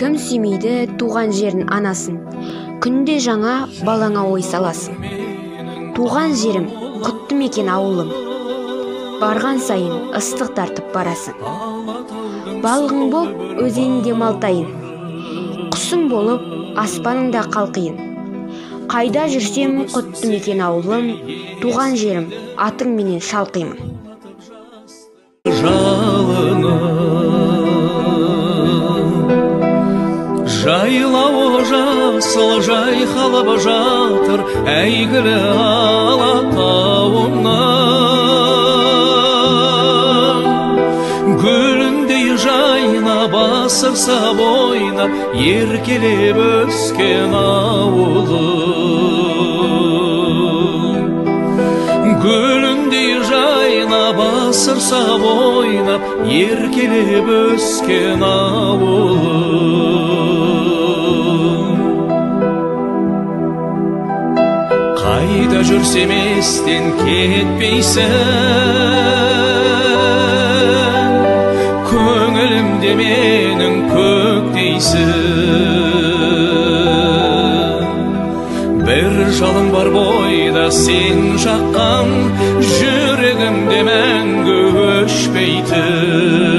Кім сүймейді туған жерін, анасын? Күнде жаңа балаңа ой саласың. Туған жерім, құтты мекен ауылым. Барған сайын ыстық тартып барасың. Балығың боп өзенінде малтайын, құсың болып аспаныңда қалқиын. Қайда жүрсем құтты мекен ауылым, туған жерім, атыңменен шалқимын. Жалыны жайлауы жасыл жайқалып жатыр әйгілі Алатауымның. Гүліндей жайнап, асырсап ойнап, еркелеп өскен ауылым. Гүліндей жайнап, асырсап ойнап, еркелеп өскен ауылым. Қайда жүрсем естен кетпейсің, көңілімде менің көктейсің. Бір жалын бар бойда сен жаққан, жүрегімде мәңгі өшпейтін.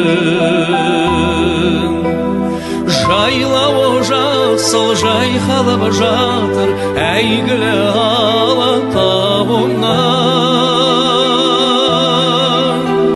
Жайлауы жасыл жайқалып жатыр әйгілі Алатауымның.